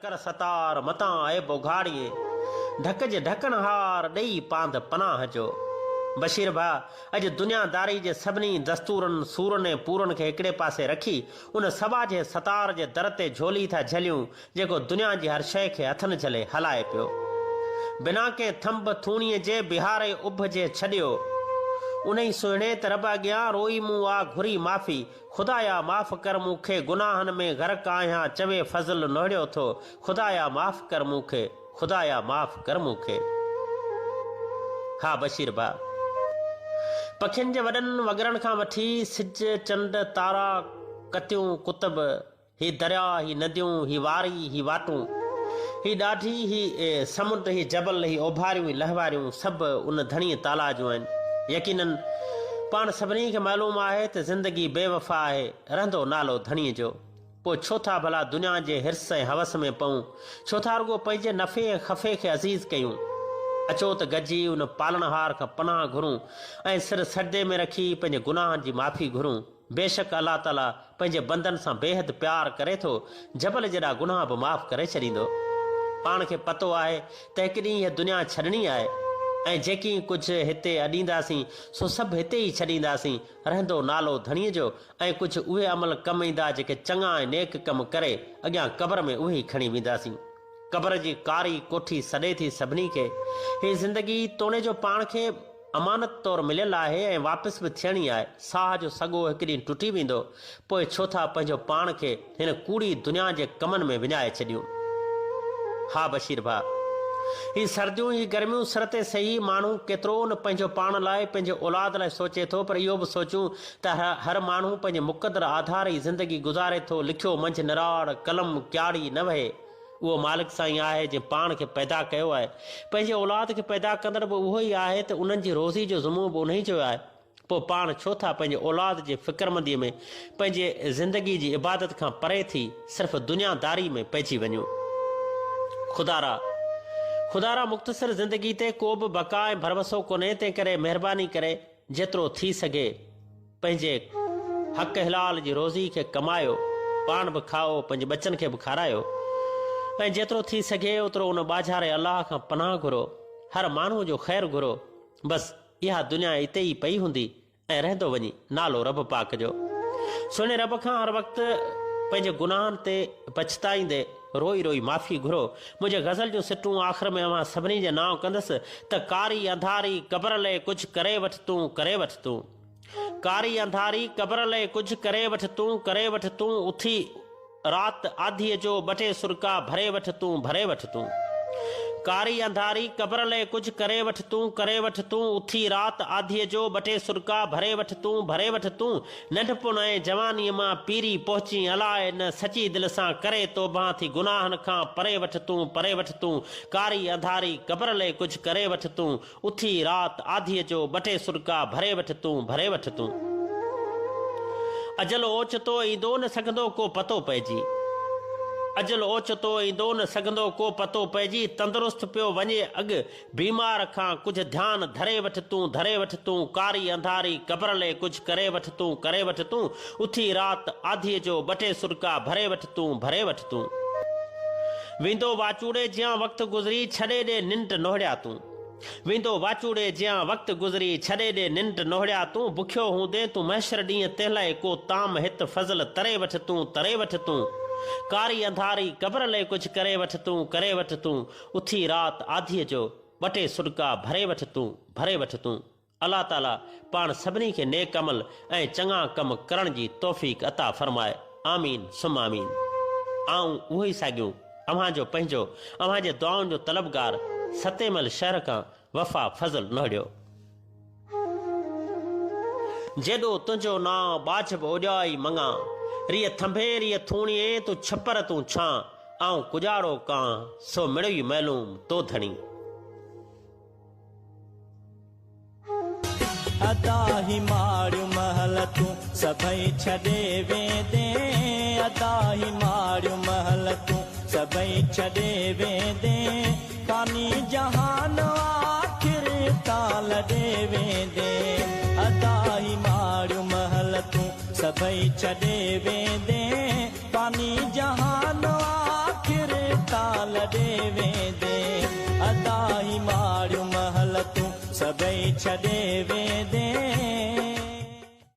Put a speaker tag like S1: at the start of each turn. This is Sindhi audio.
S1: ڪر ستار، متان عيب اگهاڙين. ڍڪج ڍڪڻهار، ڏيئي پاند پناهه جو. بشير ڀاء، اڄ دنيا داري جي سڀني دستورن، سورن ۽ پورن کي هڪڙي پاسي رکي، ان سٻاجهي ستار جي در تي جهولي ٿا جهليون، جيڪو دنيا جي هر شيء کي هٿن جهلي هلائي پيو. بنا ڪنهن ٿنڀ ٿوڻيء جي بيهاري اڀ جي ڇڏيو. انهي سهڻي ته رب اڳيان روئي مون آ گهري معافي، خدايا معاف ڪر مون کي گناهن ۾ غرق آهيان چوي فضل نهڙيو ٿو، خدايا معاف ڪر مون کي، خدايا معاف ڪر مون کي. ها بشير ڀاء. پکين جي وڏن وڳرن کان وٺي سج، چنڊ، تارا، ڪتيون، قطب، هي درياء، هي نديون، هي واري، هي واٽون، هي ڏاڍي، هي سمنڊ، هي جبل، هي اوڀاريون، هي لهواريون سڀ ان ڌڻيء تعاليٰ جون آهن. يقيناً پاڻ سڀني کي معلوم آهي ته زندگي بي وفا آهي، رهندو نالو ڌڻيء جو. پوء ڇو ٿا ڀلا دنيا جي حرص ۽ هوس ۾ پئون؟ ڇو ٿا رڳو پنهنجي نفعي ۽ خفي کي عزيز ڪيون؟ اچو ته گڏجي ان پالڻهار کان پناهه گهرون ۽ سر سجدي ۾ رکي پنهنجي گناهن جي معافي گهرون. بيشڪ الله تعاليٰ پنهنجي بندن سان بيحد پيار ڪري ٿو، جبل جيڏا گناهه به معاف ڪري ڇڏيندو. پاڻ کي پتو آهي ته هڪ ڏينهن هيء دنيا ڇڏڻي آهي ۽ جيڪي ڪجهه هتي اڏينداسين سو سڀ هتي ئي ڇڏينداسين، رهندو نالو ڌڻيء جو ۽ ڪجهه اهي عمل ڪم ايندا جيڪي چڱا ۽ نيڪ ڪم ڪري اڳيان قبر ۾ اهي ئي کڻي وينداسين. قبر جي ڪاري ڪوٺي سڏي ٿي سڀني کي. هي زندگي توڻي جو پاڻ کي امانت طور مليل آهي ۽ واپس به ٿيڻي آهي. ساهه جو سڳو هڪ ڏينهن ٽٽي ويندو. پوء ڇو ٿا پنهنجو پاڻ کي هن ڪوڙي دنيا جي ڪمن ۾ وڃائي ڇڏيون. ها بشير ڀاء. هي سرديون هي گرميون سر تي سهي ماڻهو ڪيترو نه پنهنجو پاڻ لاء پنهنجي اولاد لاء سوچي ٿو پر اهو به سوچيون ته هر ماڻهو پنهنجي مقدر آڌار ئي زندگي گذاري ٿو لکيو منجهه نراڙ قلم ڪياڙي نه وهي. اهو مالڪ سائين آهي جنهن پاڻ کي پيدا ڪيو آهي. پنهنجي اولاد کي پيدا ڪندڙ به اهو ئي آهي ته انهن جي روزي جو ذمو به انهي جو آهي. پوء پاڻ ڇو ٿا پنهنجي اولاد جي فڪرمنديء ۾ پنهنجي زندگي جي عبادت کان پري ٿي صرف دنيا داري ۾ پئجي وڃون. خدارا! خدارا مختصر زندگي تي ڪو به بقا ۽ ڀروسو ڪونهي تنهنڪري مهرباني ڪري جيترو ٿي سگهي پنهنجي حق حلال جي روزي کي ڪمايو، پاڻ به کائو، پنهنجي ٻچن کي به کارايو ۽ جيترو ٿي سگهي اوترو ان ٻاجهاري الله کان پناهه گهرو، هر ماڻهوء جو خير گهرو، بس اها دنيا اتي ئي پئي هوندي ۽ رهندو وڃي نالو رب پاڪ جو. سهڻي رب کان هر وقت پنهنجي گناهن تي پڇتائيندي روئي روئي معافي گهرو. منهنجي غزل جون سٽون آخر ۾ اوهان سڀني جي نانء ڪندس ته ڪاري انڌاري قبر لئه ڪجهه ڪري وٺ تون ڪري وٺ تون. ڪاري انڌاري قبر لئه ڪجهه ڪري وٺ تون ڪري وٺ تون اٿي رات آڌيء جو ٻه ٽي سرڪا ڀري وٺ تون ڀري وٺ تون. ڪاري انڌاري قبر لئه ڪجهه ڪري وٺ تون ڪري وٺ تون اٿي رات آڌيء جو ٻه ٽي سرڪا ڀري وٺ تون ڀري وٺ تون ننڍپڻ ۽ جوانيء مان پيري پهچين الاء نه سچي دل سان ڪري توبهان ٿي گناهن کان پري وٺ تون پري وٺ تون ڪاري انڌاري قبر لئه ڪجهه ڪري وٺ تون اٿي رات آڌيء جو ٻه ٽي سڏڪا ڀري وٺ تون ڀري وٺ تون. اجل اوچتو ايندو نه سگهندو ڪو پتو پئجي. اجل اوچتو ايندو نه سگهندو ڪو پتو پئجي تندرست پيو وڃي اڳ بيمار کان ڪجهه ڌيان ڌري وٺ تون ڌري وٺ تون ڪاري انڌاري قبر لئه ڪجهه ڪري وٺ تون ڪري وٺ تون اٿي رات آڌيء جو ٻه ٽي سڏڪا ڀري وٺ تون ڀري وٺ تون. ويندو واچوڙي جيان وقت گذري ڇڏي ڏي ننڊ نوڙيا تون. ويندو واچوڙي جيان وقت گذري ڇڏي ڏي ننڊ نوڙيا تون. بکيو هوندين تون محشر ڏينهن تنهن لئه ڪو طعام هت فضل تري وٺ تون تري وٺ تون. ڪاري انڌاري قبر لئه ڪجهه ڪري وٺ تون ڪري وٺ تون. اٿي رات آڌيء جو ٻه ٽي سڏڪا ڀري وٺ تون ڀري وٺ تون. الله تعالي پاڻ سڀني کي نيڪ عمل ۽ چڱا ڪم ڪرڻ جي توفيق عطا فرمائي. آمين ثم آمين. آئون اهو ئي ساڳيون اوهان جو پنهنجو اوهان جي دعائن جو طلبگار ستيمل شهر کان وفا فضل نهڙيو. جيڏو تنهنجو نانء ٻاجهه به اوڏيا ئي مڱان. ريء ٿنڀي ريء ٿوڻيين تون ڇپر تون ڇان. آئون ڪڄاڙو ڪانهه سو مڙيئي معلوم تو ڌڻي.
S2: ادا هي ماڙيون محل تون سڀئي ڇڏي ويندين ادا هي ماڙيون محل تون سڀئي ڇڏي ويندين فاني جهان آخر تان لڏي ويندين ادا هي ماڙيون محل تون سڀئي ڇڏي ويندين فاني جهان آخر تان. لڏي ويندين. ادا هي ماڙيون محلتون سڀئي ڇڏي ويندين.